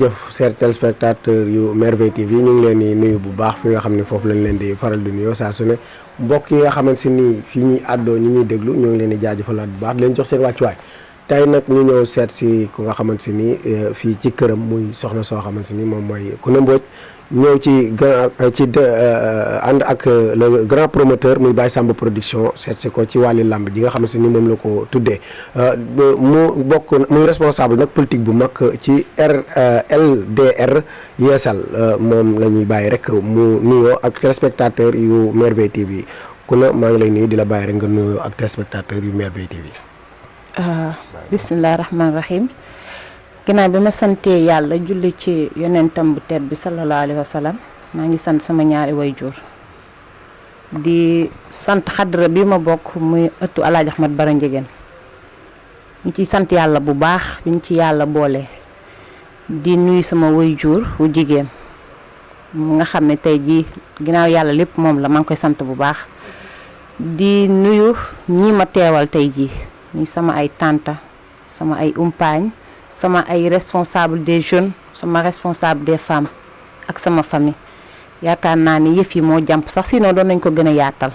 jëf chers téléspectateurs yu Merveille TV ñu ngi leen di nuyu bu baax fi nga xam ne foofu lañ leen di faral di nuyoo saa su ne mbokk yi nga xamante ni fii ñuy àddoo ñu ñuy déglu ñu ngi leen di jaajëfalaat bu baax di leen jox seen wàccuwaay tey nag ñu ñëw seet si ku nga xamante ni fii ci këram muy soxna soo xamante ni moom mooy Coumba Mbodj ñëw ci ànd ak le grand promoteur muy Baye Samba production seet si ko ci wàlli làmb ji nga xamante ni moom la ko tuddee mu bokk muy responsable nag politique bu mag ci LDR Yeesal moom la ñuy bàyyi rek mu nuyoo ak téléspectateur yu Merveille TV Coumba maa ngi lay nuyu di la bàyyi rek nga nuyoo ak téléspectateur yu Merveille TV. bismillahi rahmaani rahim ginnaaw bi ma santee yàlla julli ci yonentam bu tedd bi sallallahu alayhi wa sallam maa ngi sant sama ñaari wayjur di sant xadra bi ma bokk muy ëttu Alaaji Ahmad Bara Ndiéguène ñu ciy sant yàlla bu baax biñ ci yàlla boole di nuyu sama wayjur wu jigéen mu nga xam ne tey jii ginnaaw yàlla lépp moom la maa ngi koy sant bu baax di nuyu ñi ma teewal tey jii ni sama ay tanta sama ay umpaañ sama ay responsable des jeunes sama responsable des femmes ak sama famille yaakaar naa ni yëf yi moo jàmp sax sinon doon nañ ko gën a yaatal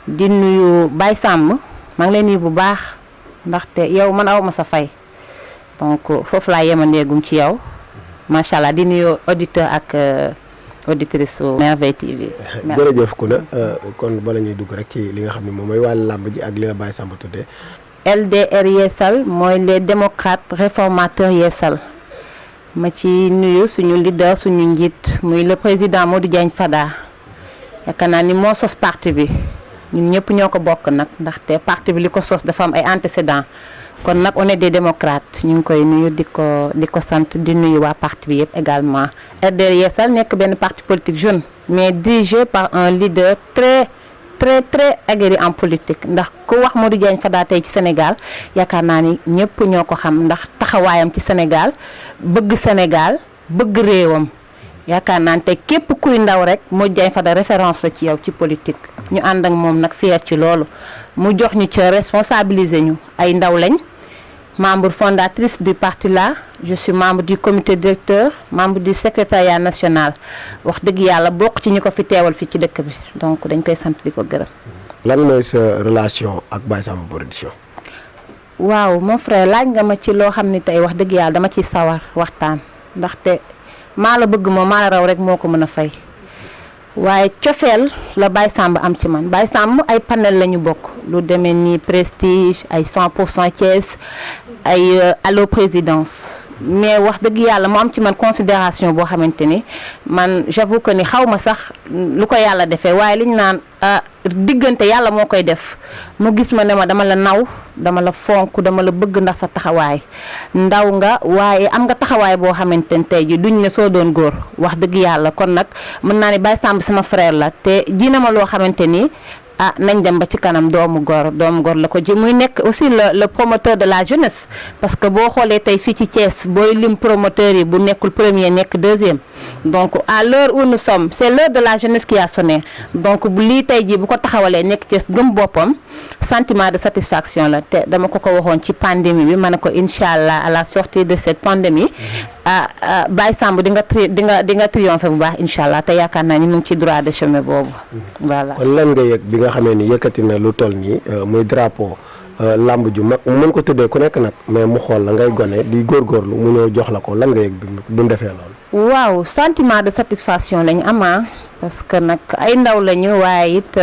di nuyu Baye Samb maa ngi lay nuyu bu baax ndaxte yow man aw ma sa fay donc foofu laa yemandeegum ci yow macha allah di nuyu auditeur ak auditrice su Merveille TV. jërëjëf Coumba kon bala ñuy dugg rek ci li nga xam ne moom mooy wàllu làmb ji ak li la Baye Samb tuddee. LDR Yeesal mooy les démocrates réformateurs Yeesal ma ci nuyu suñu leader suñu njiit muy le président Modou Diagne Fada yaakaar naa ni moo sos parti bi ñun ñëpp ñoo ko bokk nag ndaxte parti bi li ko sos dafa am ay antécédents kon nag on est des démocrates ñu ngi koy nuyu di ko sant di nuyu waa parti bi yëpp également. LDR Yeesal nekk benn parti politique jeune mais dirigé par un leader très aguerri en politique ndax ku wax Modou Diagne Fada tey ci Sénégal yaakaar naa ni ñëpp ñoo ko xam ndax taxawaayam ci Sénégal bëgg réewam yaakaar naa ne tey képp kuy ndaw rek Modou Diagne Fada référence la ci yow ci politique ñu ànd ak moom nag fier ci loolu mu jox ñu ci responsabiliser ñu ay ndaw lañ membre fondatrice du parti là je suis membre du comité directeur membre du secrétariat national wax dëgg yàlla bokk ci ñi ko fi teewal fii ci dëkk bi donc dañ koy sant di ko gërëm. lan mooy sa relation ak Baye Samba production. waaw mon frère laaj nga ma ci loo xam ni tey wax dëgg yàlla dama ciy sawar waxtaan ndaxte maa la bëgg moom maa la raw rek moo ko mën a fay waaye cofeel la Baye Samb am ci man Baye Samb ay panel la ñu bokk lu demee ni prestige ay 100% Thiès ay allo présidence mais wax dëgg yàlla mu am ci man considération boo xamante ni man j'avoue que ni xaw ma sax lu ko yàlla defee waaye liñ naan diggante yàlla moo koy def mu gis ma ne ma dama la naw dama la fonk dama la bëgg ndax sa taxawaay ndaw nga waaye am nga taxawaay boo xamante ne tey ji duñ ne soo doon góor wax dëgg yàlla kon nag mën naa ne Baye Samb sama frère la te ji na ma loo xamante ni nañ dem ba ci kanam doomu góor la ko ji muy nekk aussi le promoteur de la jeunesse parce que boo xoolee tey fii ci Thiès booy lim promoteur yi bu nekkul premier nekk deuxième donc à l'heure où nous sommes c'est l'heure de la jeunesse qui a sonné donc bu lii tey jii bu ko taxawalee nekk Thiès gëm boppam sentiment de satisfaction la te dama ko waxoon ci pandémie bi ma ne ko incha allah à la sortie de cette pandémie Baye Samb di nga triompher bu baax incha allah te yaakaar naa ni mu ngi ci droit de chemin boobu voilà. kon lan nga yëg bi nga xamee ni yëkkati na lu toll nii muy drapeau lamb ju mag mu mën ko tuddee ku nekk nag mais mu xool la ngay gone di góorgóorlu mu ñëw jox la ko lan nga yëg bi mu defee loolu. waaw sentiment de satisfaction lañu am parce que nag ay ndaw lañu waaye it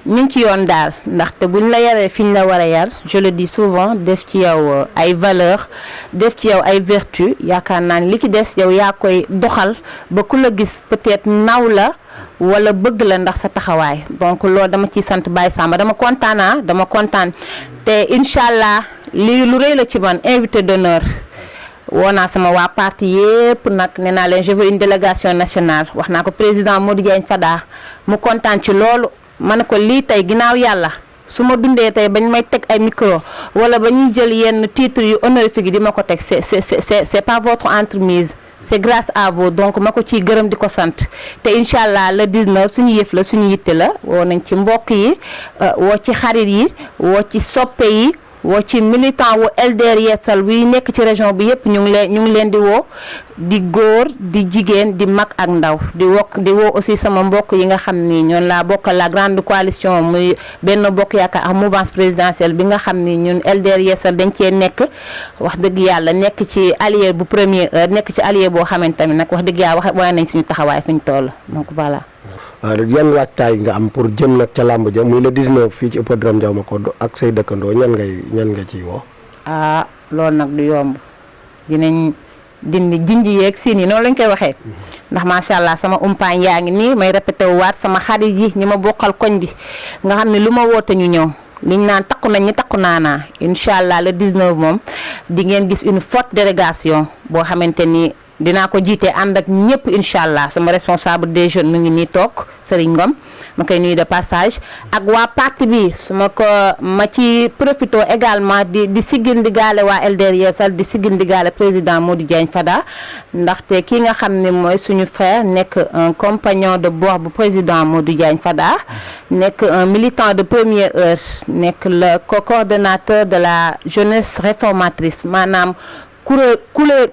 ñu ngi ci yoon daal ndaxte buñ la yaree fi ñu la war a yar je le dis souvent def ci yow ay valeurs def ci yow ay vertus yaakaar naa ni li ci des yow yaa koy doxal ba ku la gis peut-être naw la wala bëgg la ndax sa taxawaay donc loolu dama ciy sant Baye Samba dama kontaan te incha allah lii lu rëy la ci man invité d'honneur woo naa sama waa parti yépp nag nee naa leen je veux une délégation nationale wax naa ko président Modou Diagne Fada mu kontaan ci loolu. ma ne ko lii tey ginnaaw yàlla su ma dundee tey bañ may teg ay micro wala ba ñuy jël yenn titres yu honorifique yi di ma ko teg c'est pas votre entremise c'est grâce à vous donc ma ko ciy gërëm di ko sant te incha allah le 19 suñu yëf la suñu yitte la woo nañ ci mbokk yi woo ci xarit yi woo ci soppe yi woo ci militant wu LDR Yeesal wi nekk ci région bi yëpp ñu ngi leen di woo di góor di jigéen di mag ak ndaw di woo aussi sama mbokk yi nga xam ni ñoon laa bokkal la grande coalition muy Benno Bokk Yaakaar ak mouvance présidentielle bi nga xam ni ñun LDR Yeesal dañ cee nekk wax dëgg yàlla nekk ci allié bu première heure nekk ci allié boo xamante ne nag wax dëgg yàlla wane nañ suñu taxawaay fi ñu toll donc voilà. yan waajtaay nga am pour jëm nag ca làmb ja muy le 19 fii ci hippodrome Ndiaw Macodou ak say dëkkandoo ñan nga ciy woo. loolu nag du yomb dinañ dindi jinji yeeg siin yi noonu lañ koy waxee ndax macha allah sama umpaañ yaa ngi nii may répété waat sama xarit yi ñi ma bokkal koñ bi nga xam ne lu ma woote ñu ñëw liñ naan takku nañ ñi takku naanaa incha allah le 19 moom di ngeen gis une forte délégation boo xamante ni dinaa ko jiite ànd ak ñëpp incha allah sama responsable des jeunes mu ngi nii toog Serigne Ngom ma koy nuyu de passage ak waa parti bi ma ci profito également di siggil ndigaale waa LDR Yeesal di siggil ndigaale président Modou Diagne Fada ndaxte kii nga xam ne mooy suñu frère nekk un compagnon de bord bu président Modou Diagne Fada nekk un militant de première heure nekk le coordonnateur de la jeunesse réformatrice maanaam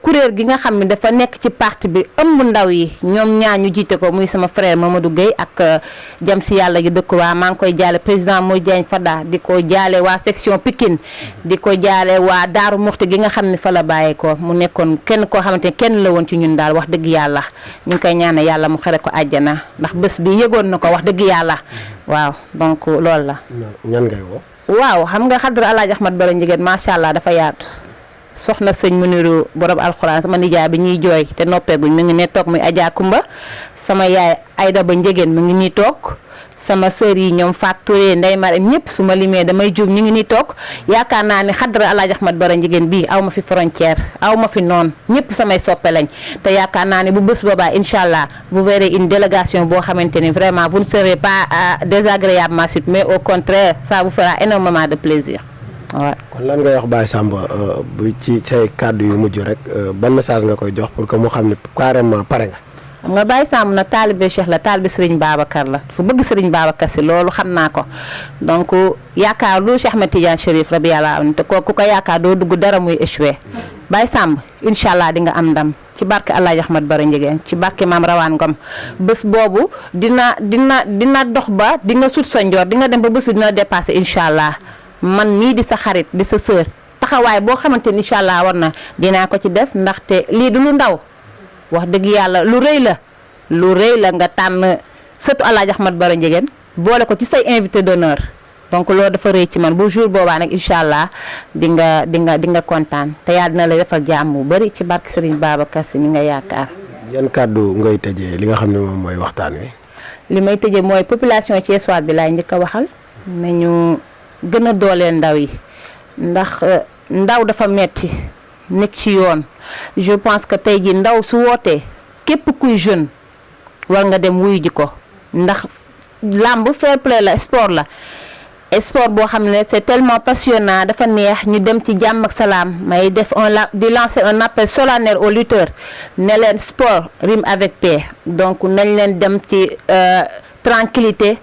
kuréel gi nga xam ne dafa nekk ci parti bi ëmb ndaw yi ñoom ñaar ñu jiite ko muy sama frère Mamadou Gueye ak jam si yàlla gi dëkk waa maa ngi koy jaale président Modou Diagne Fada di ko jaale waa section Pikine di ko jaale waa Daaru Muxti gi nga xam ne fa la bàyyee ko mu nekkoon kenn koo xamante ne kenn la woon ci ñun daal wax dëgg yàlla ñu ngi koy ñaane yàlla mu xare ko àjjana ndax bés bi yëgoon na ko wax dëgg yàlla waaw donc loolu la. ñan ngay woo. waaw xam nga xadra Alaaji Ahmad Baro Njigéen macha allah dafa yaatu. soxna sëñ Muniru borom alxuraan sama nijaay bi ñuy jooy te noppeeguñ mu ngi ne toog muy Adja Kumba sama yaay Ayda ba Njegéen mu ngi nii toog sama sœur yi ñoom Fatou Touré Ndeye Marème ñëpp su ma limee damay juum ñu ngi nii toog yaakaar naa ne xadra Alaaji Ahmad Baro Njegéen bii aw ma fi frontière aw ma fi noonu ñëpp samay soppe lañ te yaakaar naa ne bu bés boobaa incha allah vous verrez une délégation boo xamante ni vraiment vous ne serez pas désagréablement surpris mais au contraire ça vous fera énormément de plaisir. waaw kon lan ngay wax Baye Samba bu ci say kàddu yu mujj rek ban message nga koy jox pour que mu xam ne carrément pare nga. xam nga Baye Samba nag taalibe Cheikh la taalibe Serigne Babacar la dafa bëgg Serigne Babacar si loolu xam naa ko donc yaakaar lu Cheikh Ahmed Tidiane Chérif rabi yàlla am te kooku ko yaakaar doo dugg dara muy échoué Baye Samba incha allah di nga am ndam ci barke Alaaji Ahmad Baro Njegéen ci barke Maam Rawaan Ngom bés boobu dina dox ba di nga sut sa njoor di nga dem ba bés bi dina dépassé incha allah. man mii di sa xarit di sa sœur taxawaay boo xamante ni incha allah war na dinaa ko ci def ndaxte lii du lu ndaw wax dëgg yàlla lu rëy la nga tànn sëtu Alaaji Ahmad Baro Njegéen boole ko ci say invité d'honneur donc loolu dafa rëy ci man bu jour boobaa nag incha allah di nga kontaan te yàlla dina la defal jàmm bu bëri ci barke Serigne Babacar si mi nga yaakaar. yan kàddu ngay tëjee li nga xam ne moom mooy waxtaan wi. li may tëjee mooy population thiessoise bi laay njëkk a waxal nañu gën a dooleel ndaw yi ndax ndaw dafa metti nekk ci yoon je pense que tey ji ndaw su wootee képp kuy jeune war nga dem wuyu ji ko ndax làmb fair play la sport boo xam ne c'est tellement passionnant dafa neex ñu dem ci jàmm ak salaam may def di lancer un appel solennel aux lutteurs ne leen sport rime avec paix donc nañ leen dem ci tranquillité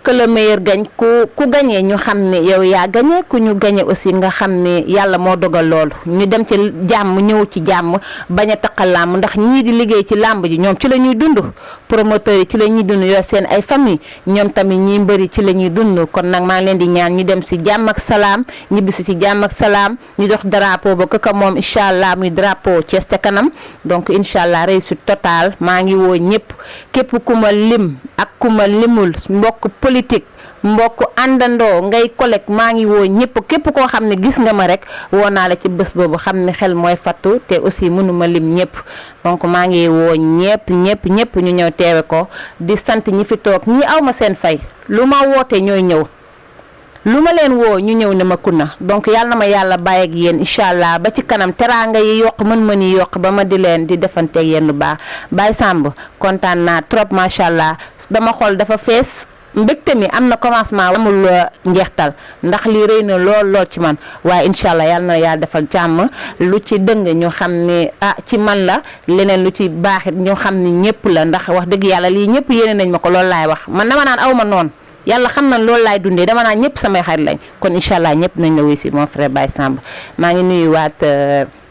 que le meilleur gagne ku gagné ñu xam ne yow yaa gagné ku ñu gagné aussi nga xam ne yàlla moo dogal loolu ñu dem ci jàmm ñëw ci jàmm bañ a taqal làmb ndax ñii di liggéey ci làmb ji ñoom ci la ñuy dund promoteurs yi ci la ñuy dund yor seen ay famille ñoom tamit ñii mbëri ci la ñuy dund kon nag maa ngi leen di ñaan ñu dem si jàmm ak salaam ñibbisi ci jàmm ak salaam ñu dox drapeau ba kaka moom incha allah muy drapeau Thiès ca kanam donc incha allah réussite totale maa ngi woo ñëpp képp ku ma lim ak ku ma limul mbokk politique mbokk àndandoo ngay collègue maa ngi woo ñëpp képp koo xam ne gis nga ma rek woo naa la ci bés boobu xam ne xel mooy fattu te aussi mënuma lim ñëpp donc maa ngi woo ñëpp ñu ñëw teewe ko di sant ñi fi toog ñi aw ma seen fay lu ma woote ñooy ñëw lu ma leen woo ñu ñëw ne ma kunna donc yàlla na ma yàlla bàyyi ak yéen incha allah ba ci kanam teraanga yi yokk mën yi yokk ba ma di leen di defanteeg yéen lu baax Baye Samb kontaan naa trop macha allah dama xool dafa fees mbégte mi am na commencement amul njeextal ndax lii rëy na lool ci man waaye incha allah yàlla na yàlla defal jàmm lu ci dëng ñu xam ne ci man la leneen lu ci baaxit ñu xam ne ñëpp la ndax wax dëgg yàlla lii ñëpp yéene nañ ma ko loolu laay wax man dama naan aw ma noonu yàlla xam na loolu laay dundee dama naa ñëpp samay xarit lañ kon incha allah ñëpp nañ la wuy si mon frère Baye Samba maa ngi nuyuwaat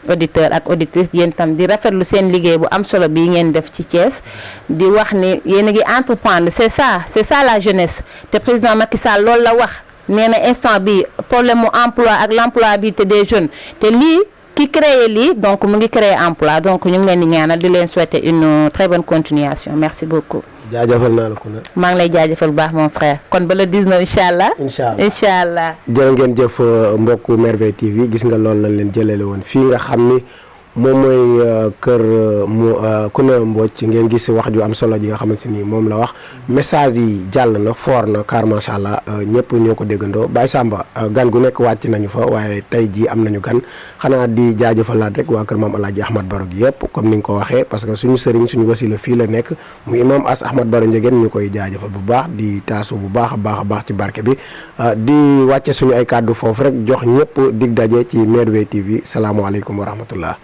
auditeur ak auditrice yéen tam di rafetlu seen liggéey bu am solo bii ngeen def ci Thiès di wax ni yéen a ngi entreprendre c'est ça la jeunesse te président Macky Sall loolu la wax nee na instant bi problème mu emploi ak l'employabilité des jeunes te lii ki créé lii donc mu ngi créer emploi donc ñu ngi leen di ñaanal di leen souhaiter une très bonne continuation merci beaucoup. jaajëfal naa la ko nag. maa ngi lay jaajëfal bu baax mon frère kon ba le 19 incha allah. incha allah jërë ngeen jëf mbokku Merveille TV gis nga loolu lañ leen jëlale woon fii nga xam ni moom mooy kër Kouna Mbodj ngeen gis wax ju am solo ji nga xamante ni moom la wax message yi jàll na foor na car macha allah ñëpp ñoo ko déggandoo Baye Samba gan gu nekk wàcc nañu fa waaye tey jii am nañu gan xanaa di jaajëfalaat rek waa kër maam El Hadj Ahmad Baro gi yëpp comme ni nga ko waxee parce que suñu sëriñ suñu wasila fii la nekk mu imam As Ahmad Baro Ndiéguène ñu koy jaajëfal bu baax di taasu bu baax a baax ci barke bi di wàcce suñu ay kàddu foofu rek jox ñëpp dig daje ci Merveille TV salaamaaleykum wa rahmatullah.